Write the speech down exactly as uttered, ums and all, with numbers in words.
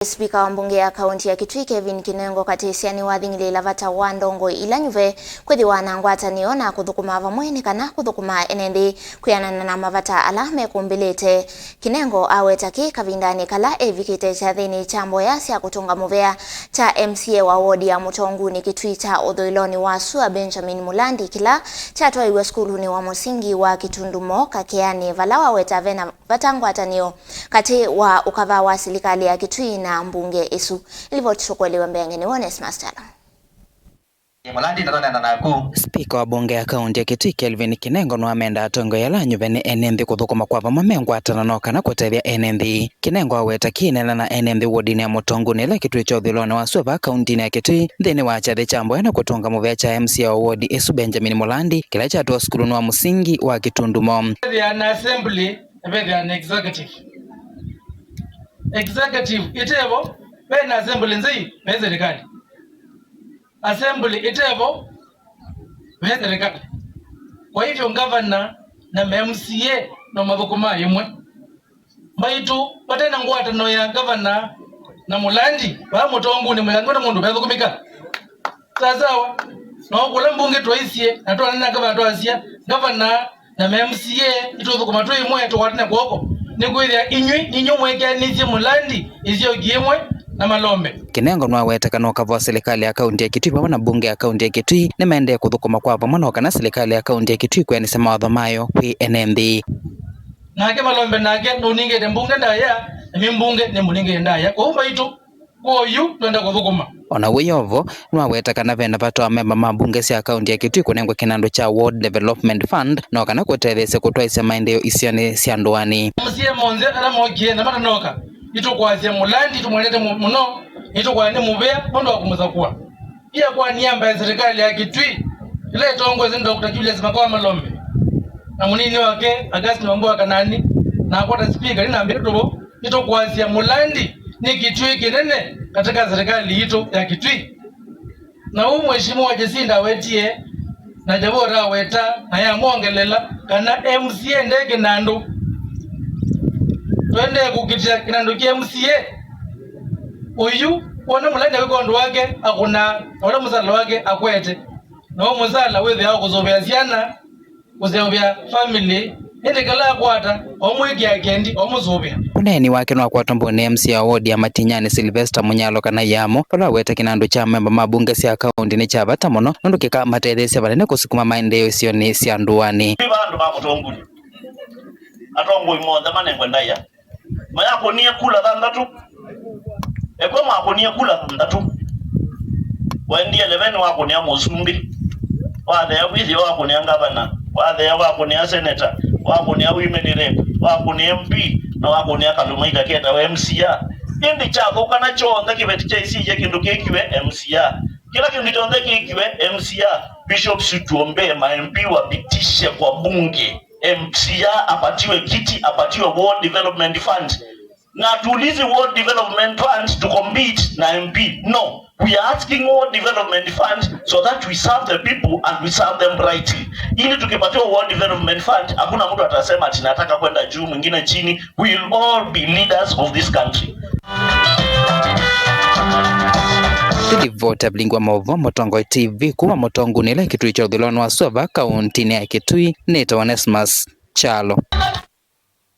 Spika wa mbunge ya kaunti ya Kitui, Kevin Kinengo Katĩsya, nĩwathing'ĩlĩĩla vata wa ndongoi ila nyuve kwĩthĩwa na ngwatanĩo na kũthũkũma vamwe nĩ kana kũthũkũma ene nthĩ kwĩanana na mavata ala mekũmbĩlĩte. Kinengo aweta kĩĩ kavindanĩ kala evikĩte kyathĩnĩ kya mboya sya kũtũnga mũvea kya M C A wa wodi ya Mũtongunĩ Kitui kya ũthũĩlonĩ wa sua, Benjamin Mulandi, kĩla kyatwaiwe sukulunĩ wa mũsingi wa Kitundumo Kakeanĩ, vala waweta vena vata ngwatanĩo katĩ wa ũkava wa silikalĩ ya Kitui na mbunge ĩsu. Livoti tũkũelewa mbeange nĩ Onesmus Kyalo. Mulandi, nĩtũneena naku. Spika wa mbunge ya kaunti ya Kitui, Kelvin Kinengo, nĩwamenda atongoi ala anyuve nĩ ene nthĩ kũthũkũma kwa vamwe me ngwatanĩo no kana kũtethya ene nthĩ. Kinengo aweta kĩĩ eneena na ene nthĩ wodinĩ ya Mũtongunĩ ĩla Kitui kya ũthũĩlonĩ wa sua vaa kauntinĩ ya Kitui nthĩnĩ wa kyathĩ kya mboya na kũtũnga mũvea kya M C A wa wodi ĩsu, Benjamin Mulandi, kĩla kyatwaiwe sukulunĩ wa mũsingi wa Kitundumo. Vethĩaa na assembly na vethĩaa na executive. Executive ĩtevo, ve na assembly nzei, ve serikali. Assembly ĩtevo, ve serikali. Kwa hivyo, ngavana na ma M C A no mathũkũmaa ĩmwe. Maitũ, vate na ngwatanĩo ya ngavana na Mulandi, vaa Mũtongunĩ, Mũtongunĩ mũndũ vethũkũmĩka. Sawa sawa. No kũla mbunge twaisye, na twanena ngavana twasya, ngavana na ma M C A, nĩtũthũkũma twĩ ĩmwe, tũkwatane kw'oko. Nĩkwĩthĩa inyw'ĩ, ninyw'ĩ mwĩkĩanĩsye Mulandi ĩsyoki ĩmwe na Malombe. Kinengo nĩwaweta kana ũkava wa silikalĩ ya kaunti ya Kitui vamwe na mbunge ya kaunti ya Kitui nĩmaendee kũthũkũma kwa vamwe no kana silikalĩ ya kaunti ya Kitui kwĩanĩsya mawatho mayo kwĩ ene nthĩ. Nake Malombe nake nũningĩte mbunge ndaĩa, na mi mbunge nĩmũningĩte ndaĩa. Kwoou maitũ, kwoyu twenda kũthũkũma. O na wĩ o vo, nĩwaweta kana ve na vata wa amemba ma mbunge sya kaunti ya Kitui kũnengwa kĩnandũ kya Ward Development Fund no kana kũtetheesya kũtwaĩsya maendeeo isionĩ sya ndũanĩ. M C A monthe ala mokie na matanoka, nĩtũkwasya Mulandi, tũmwendete mu-, mũno, nĩtũkwasya nĩ mũvea nũndũ wa kũmũsakũa. Pia kwa niaba ya serikali ya Kitui ĩla ĩtongoesye nĩ Doctor Julius Makawa Malombe na mũnini wake Augustine Wambua Kanani, nakwa ta spika nĩnambĩte tũvũ, nĩtũkwasya Mulandi nĩ kĩtuĩ kĩnene katika serikali yitũ ya Kitui. Na ũu Mheshimiwa Jacinta awetie, na Jabora aweta, na yamwongelela kana M C A nde kĩnandũ. Twendee kũkitĩa kĩnandũ kya M C A. Ũyu, wona Mulandi awĩka ũndũ wake, akũnaa, na ũla mũsala wake akwete. Na ũũ mũsala wĩthĩawa kũsũvĩa syana, kũseũvya family, ĩndĩ kĩla akwata, omwĩkĩa kendi, omũsũvĩa. Ũneeni wake nĩwakwatwa mbũnĩ M C A wa wodi ya Matinyani, Sylvester Munyalo kana Yamo, vala waweta kĩnandũ kya amemba ma mbunge sya kaunti nĩ kya vata mũno nũndũ kĩkamatetheesya vanene kũsukuma maendeeo isionĩ sya ndũanĩ. Nĩ va andũ ma Mũtongunĩ, atongoi monthe manengwe ndaĩa. Mayakũnie kula thanthatũ. Ekwe makũnie kula thanthatũ. Waendie leveni wakũnĩa mũsumbĩ. Wathea wĩthĩo wakũnĩa ngavana. Wathea wakũnĩa seneta. Wakũnĩa women rep. Wakũnĩa M P. Na wakũnĩa kalũmaika ketawa M C A. Ĩndĩ kyathũkana kyonthe kĩveti kya isisya kĩndũ kĩkiwe M C A. Kĩla kĩndũ kyonthe kĩkiwe M C A. Bishop, situombee ma M P wapitishe kwa bunge. M C A apatiwe kiti, apatiwe Ward Development Fund. Na hatuulizi Ward Development Fund to compete na M P. No, we are asking Ward Development Fund so that we serve the people and we serve them rightly. Ili tukipatiwa Ward Development Fund, hakuna mtu atasema ati nataka kwenda juu, mwingine chini. We will all be leaders of this country. Nĩ livoti ya Vilingi wa Maũvoo, Mũtongoi T V, kuma Mũtongunĩ ĩla Kitui kya ũthũĩlonĩ wa sua vaa kauntinĩ ya Kitui, nĩtawa Onesmus Kyalo.